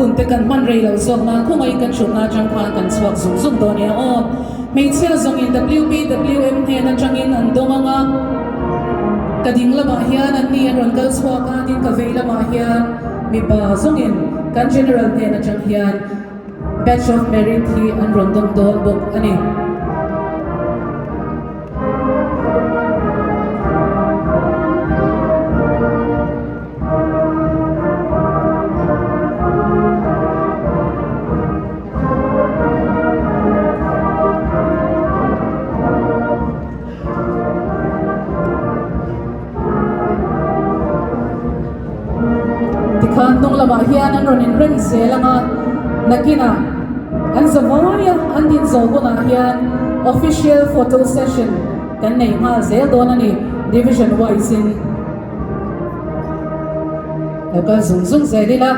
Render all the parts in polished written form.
Hun te kan hman rei loh zawk nan khawngaihin kan hrutna atang khan kan chhuak zung zung dawn nia aw. Hmeichhia zawngin WBWM hnen atangin an dawng ang a, ka ding lamah hian an ni an rawn kal chhuak a, tin ka vei lamah hian mipa zawngin kan General hnen atang hian Badge of Merit hi an rawn dawng dawn bawk a ni. Tikhan hnung lamah hian an rawn inrem zel ang a, nakinah an za vaia an din zawh hunah hian official photo session kan nei nghal zel dawn a ni, division wise in. Lo kal zung zung zel ila.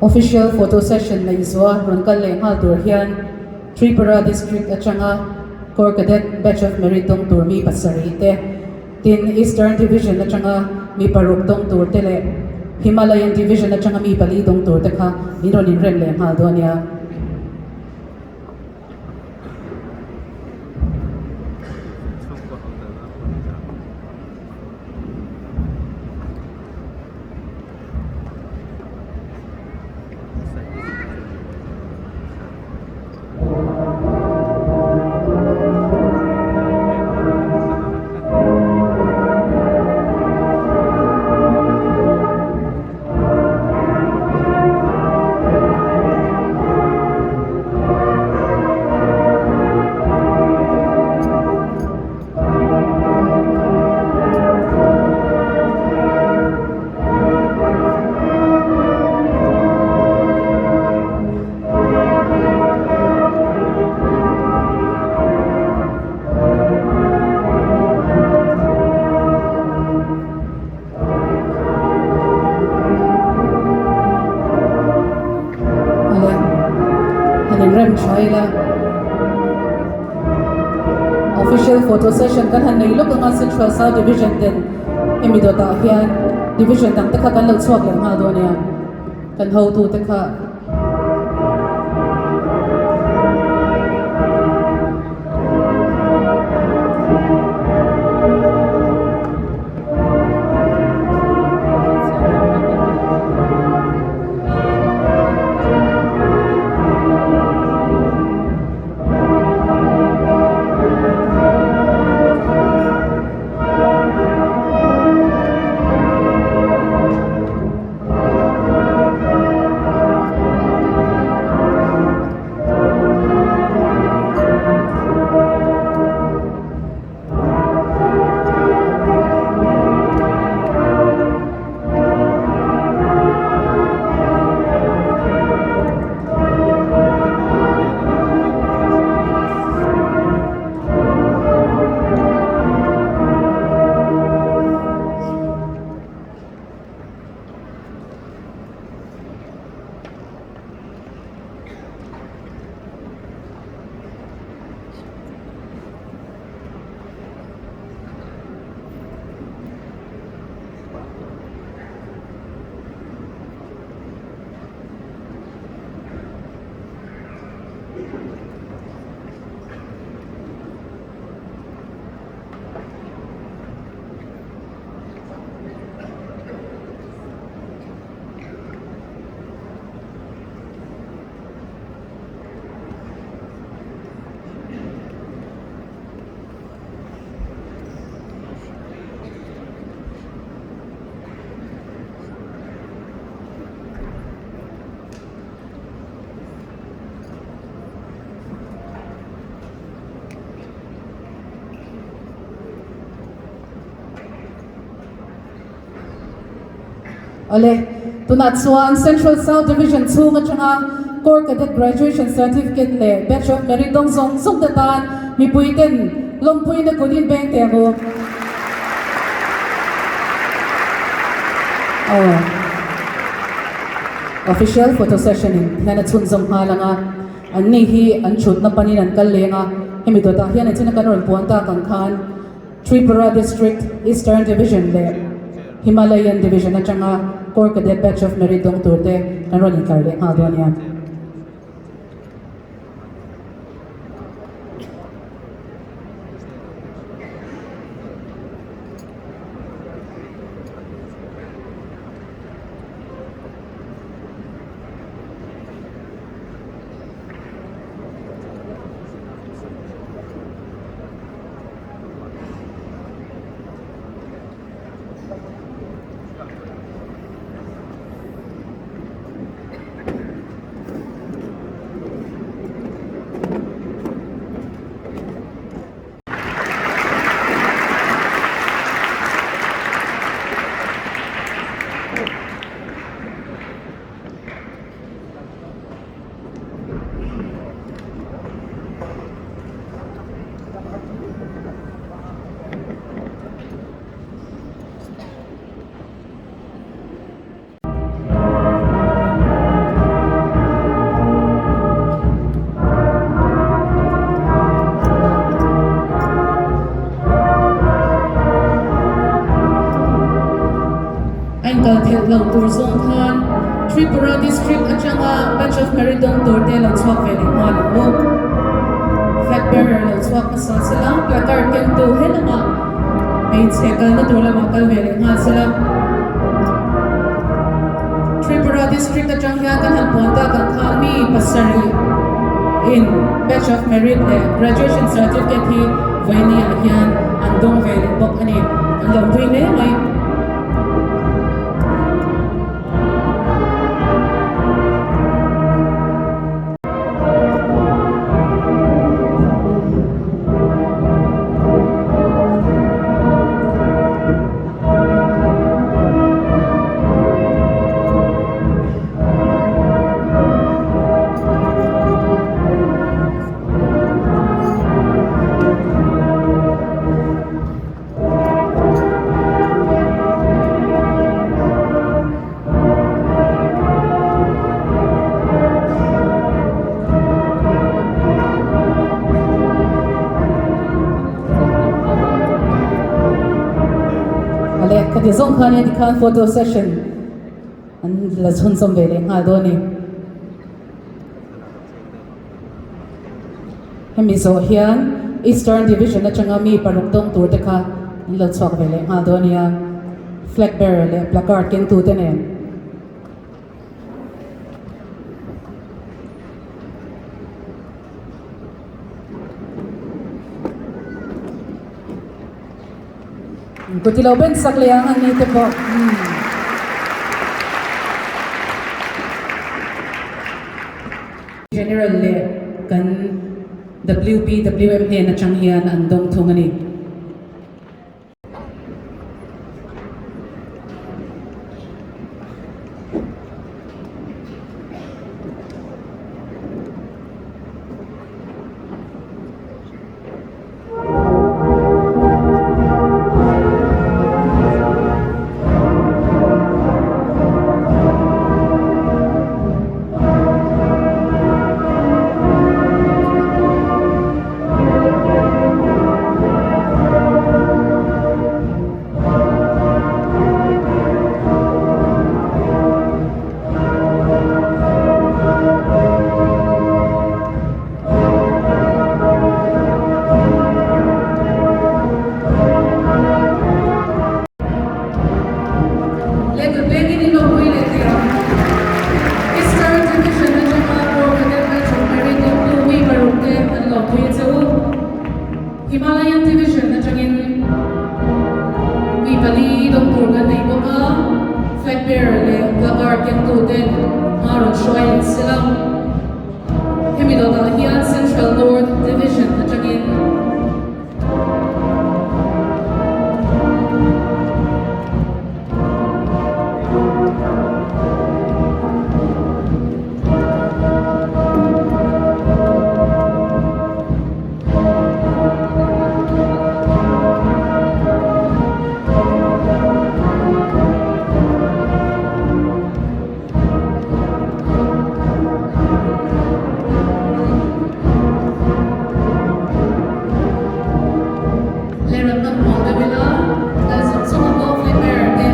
Official photo session neih zuah rawn kal leh nghal tur hian Tripura District atanga Corps Cadet Batch of Merit dawng tur mi pasarih te, tin Eastern Division atanga mi paruk dawng tur te leh Himalayan Division atanga mi pali dawng tur te kha in rawn inrem leh nghal dawn nia. Ale, han inrem tha ila. Official photo session kan han nei lawk anga Central South Division ten hemi dawtah hian Division dang te kha kan lo chhuak leh nghal dawn nia kan hotu te kha. Awle, tunah chuan Central South Division chhung atanga Corps Cadet Graduation Certificate leh Batch of Merit dawng zawng zawng te tan mipui ten lawmpuina kut in beng teh ang u. Aw, Official photo session in hian a chhunzawm nghal ang a, an ni hi an thutna panin an kal leng a, hemi dawtah hian engtin a kan rawn puan tak ang khan Tripura District, Eastern Division leh Himalayan Division atanga Corps Cadet Batch of Merit dawng tur te kan rawn intlar leh nghal dawn nia. Heng kal thelh lo tur zawng khan Tripura District atanga Batch of Merit dawng tur te lo chhuak ve leh nghal ang u. Flag bearer lo chhuak hmasa sela, placard kengtu he lamah hmeichhe kalna tur lamah kal ve leh nghal sela. Tripura District atang hian kan han puan tak ang khan mi pasarih in Batch of Merit leh Graduation Certificate hi vawinia hian an dawng ve leh bawk a ni. An lo pui hle mai. Ale khati zawng khan nia tikhan photo session an la chhunzawm ve leh nghal dawn a ni. Hemi zawh hian Eastern Division atanga mi paruk dawng tur te kha an lo chhuak ve leh nghal dawn a nia, flag bearer leh placard kengtu te nen. Kut ilo ben sak leh ang an ni te pawh. General leh kan WPWM hnen atang hian an dawng thung a ni. Lehkha pengin in awmpui leh thei ang. Eastern Division atanga Corps Cadet Batch of Merit dawngtu mi paruk te an lawmpui a che u. Himalayan Division atangin mi pali dawng tur kan nei bawk a, flag bearer leh placard kengtu ten hma rawn hruai leh sela. Hemi dawtah hian Central North Division atangin Lehrawn hmuh deuh ila kal zawng zawng a pawh flag-bearer te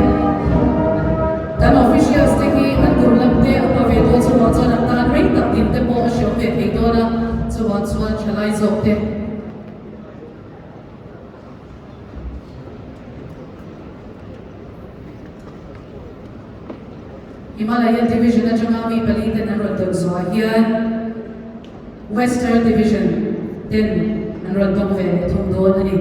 kan officials te hi an kum lam te a hma ve dawn chuvang chuan an tan rei tak din te pawh a hriam ve thei dawn a chuvang chuan thalai zawk te. Himalayan Division atanga mi pali ten an rawn dawng zuah hian Western Division ten an rawn dawng ve leh thung dawn a ni.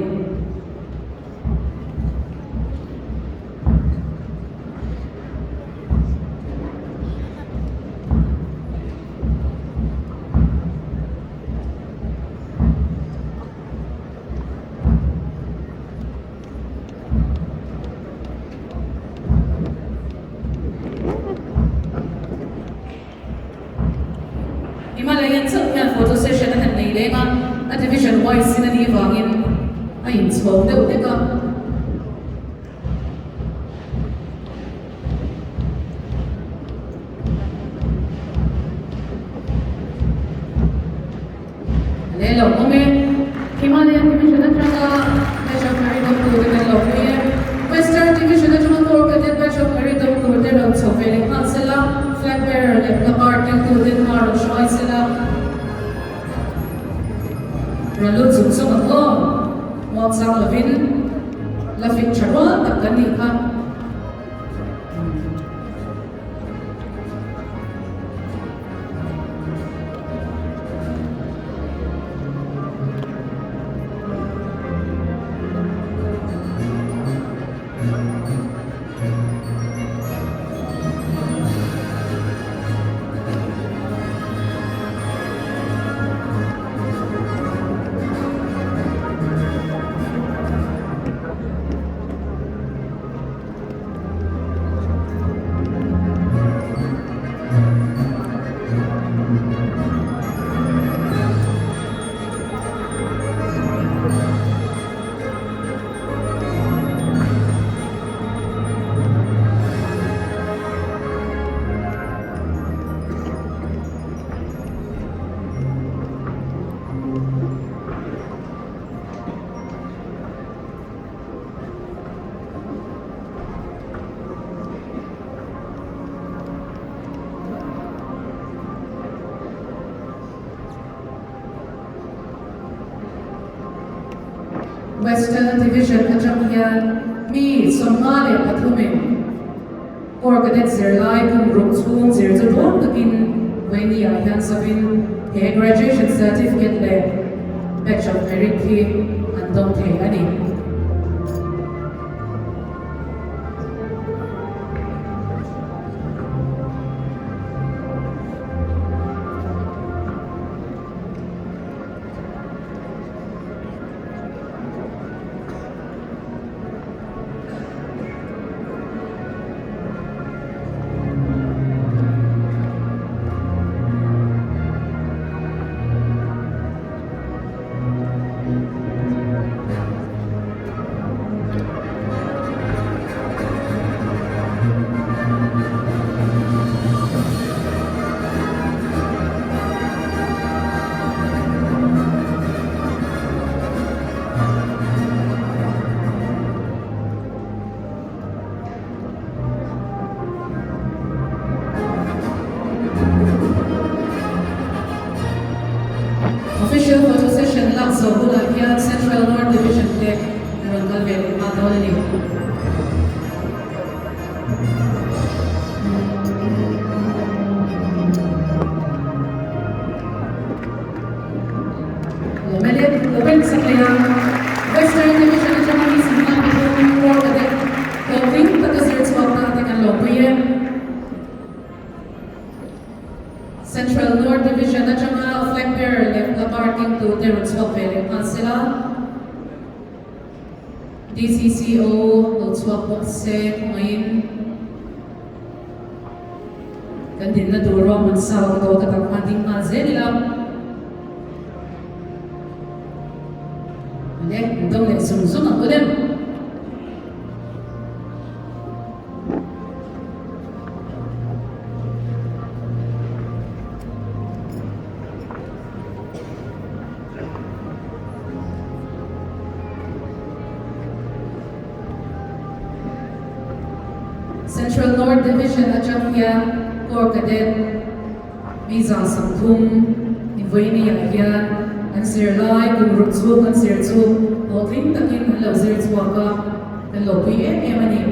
Himalayan chauh hian photo session a han nei leng a, a division wise in a nih vangin a inchhawng deuh hlek a. Le lo awm e. Himalayan Division atanga Batch of Merit dawngtu te kan lo pui e. Western Division atanga Corps Cadet Batch of Merit dawngtu. Western Division atang hian mi 53 in Corps Cadet zirlai kum ruk chhung zir chu dawn takin Vaini ah hian zavin he Graduation Certificate leh Badge of Merit hi an dawng thei a ni. Official photo session lak zawh hunah hian Central North Division te an rawn kal ve leh nghal dawn a ni. Western Division atanga mi 53 Corps Cadet hlawhtling taka zir chhuak ta te kan lo pui e. Central North Division atanga flag bearer leh placard kengtu te rawn chhuak ve leh nghal sela. DCCO lo chhuak bawk se khawngaihin kan dinna tur ruahman sa ka daw ka tak khan ding nghal zel ila. Le, dawng leh zung zung ang u lem. Central North Division atang hian Corps Cadet mi 130 Vawiini ah hian an zirlai kum ruk chhung an zir chu hlawhtling takin an lo zir chhuak a, kan lo pui em em a ni.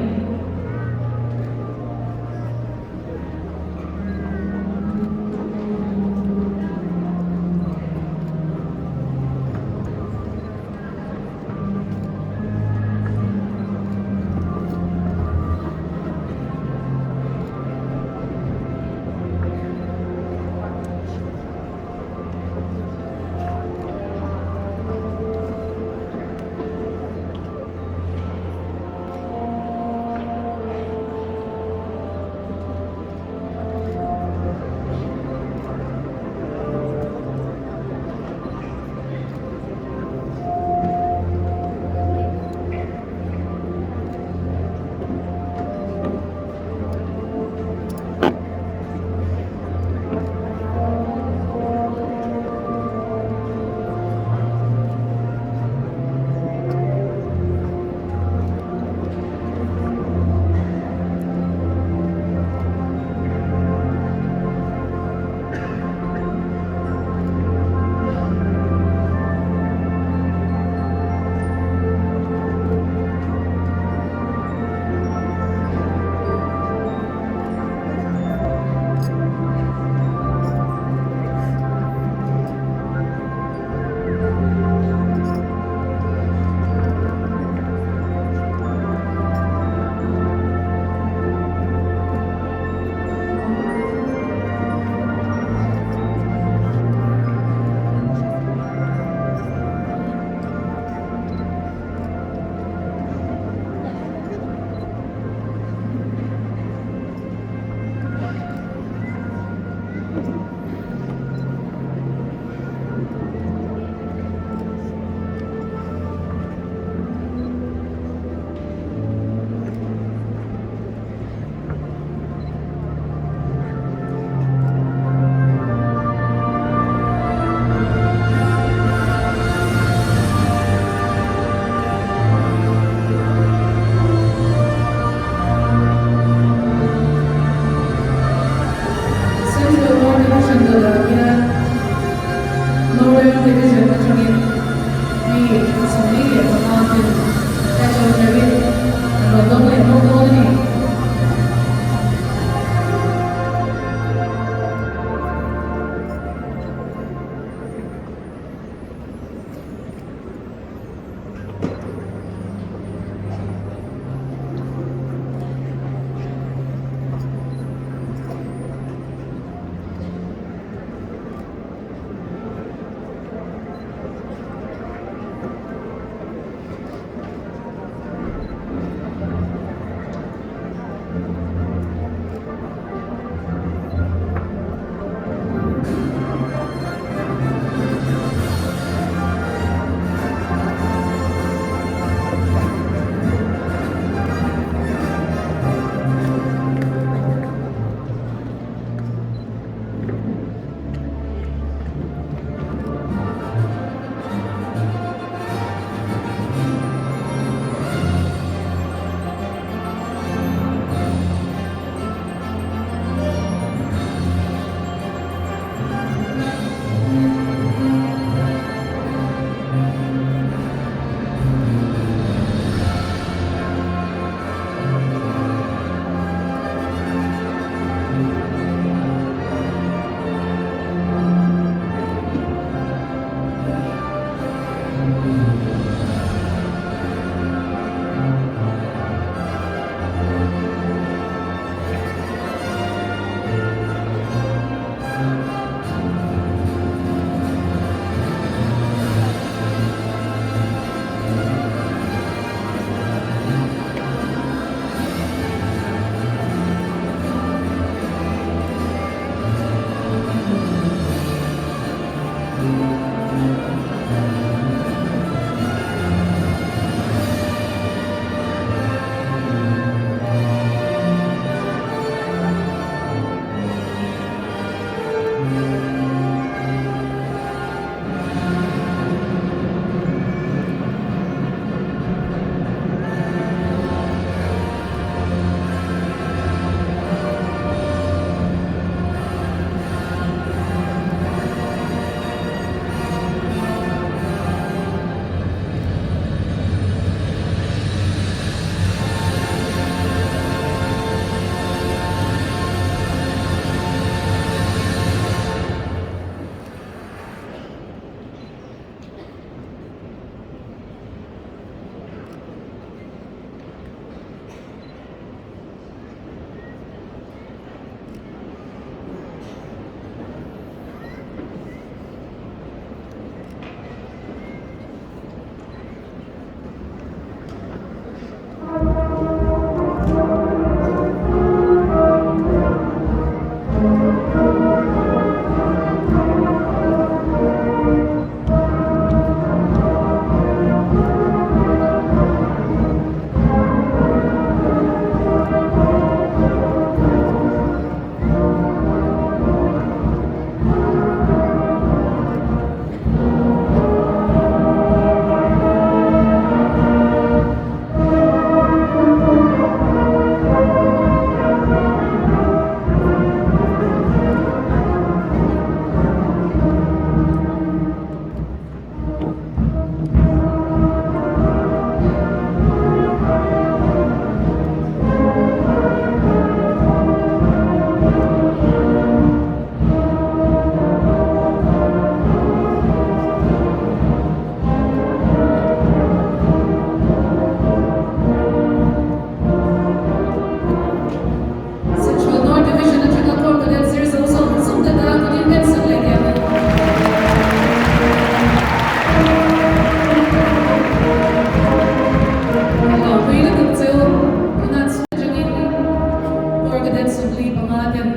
Cadet 45 ten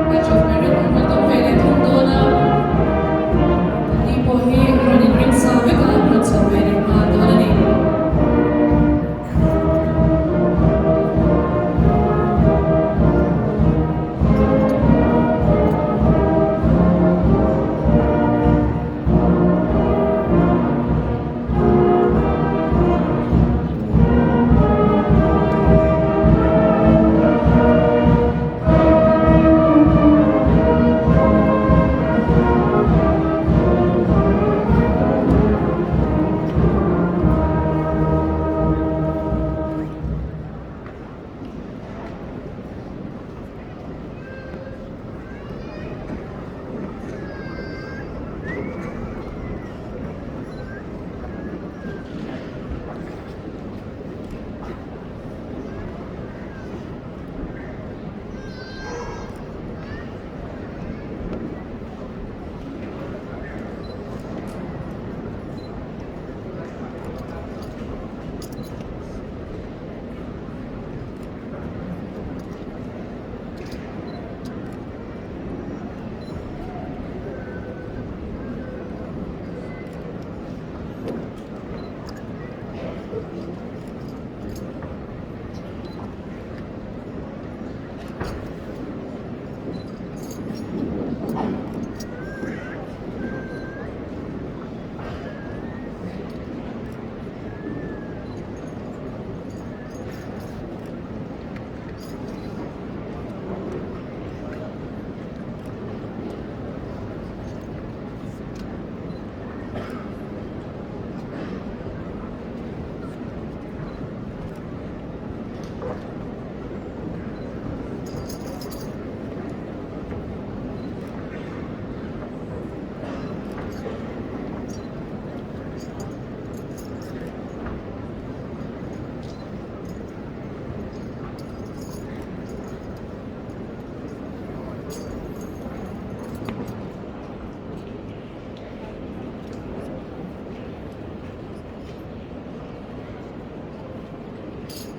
Badge of Merit an rawn dawng ve leh thung dawn a, anni pawh hi an rawn inring sa vek a, an rawn chho ve leh nghal dawn a ni.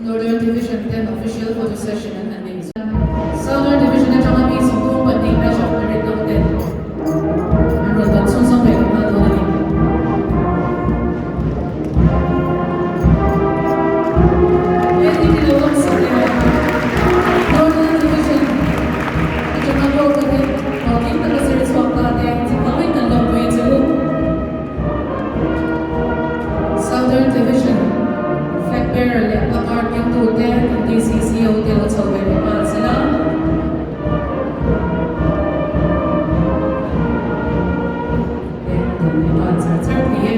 Northern Division ten official photo session an han nei chuan Southern Division atanga mi 32 batch of merit dawng ten an rawn dawn chhunzawm ve leh nghal dawn a ni. He ni hi lo awm sak leh a, Northern Division atanga Gorkha te hlawhtling taka zir chhuak ta te chipangin kan lawmpui che u. Southern Division Flag Bearer leh Placard kengtute kan DCCO te lo chho ve leh nghal sela. Leh a dawm leh nghal char char thei e.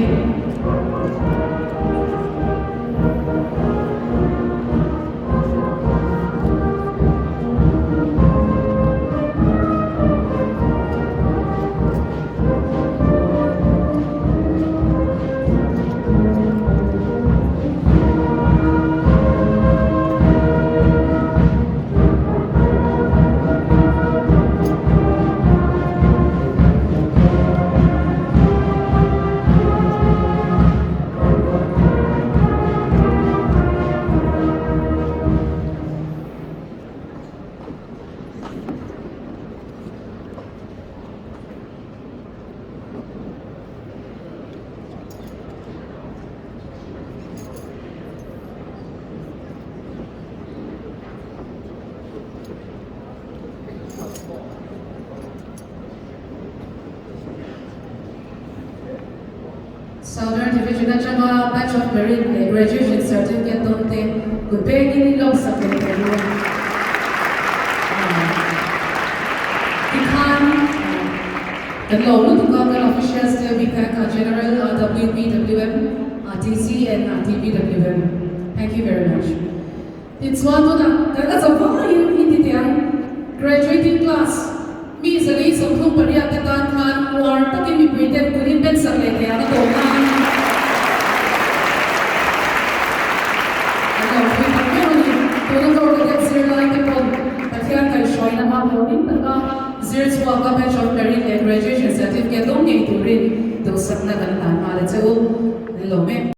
Southern Division atanga Batch of Merit leh Graduation Certificate dawn te kut pengin in lawm sak leh thei u. Tikhan kan lawm lutuk a, kan officials te we thank our General, our WPWM, our DC and our DPWM. Thank you very much. Tichuan tunah kan a zavaiin i ti teh ang. Graduating class mi 438 te tan khan uar takin mipui ten kut in pen sak leh thei ang a tawp nan an lo phui tak meuh a ni. Tuna Gorkha te zirlai te pawn Pathian kaihhruaina a hlawhtling taka zir chhuak a Batch of Merit leh Graduation Certificate dawng ngei turin duhsakna kan hlan nghal a che u. An lawm e.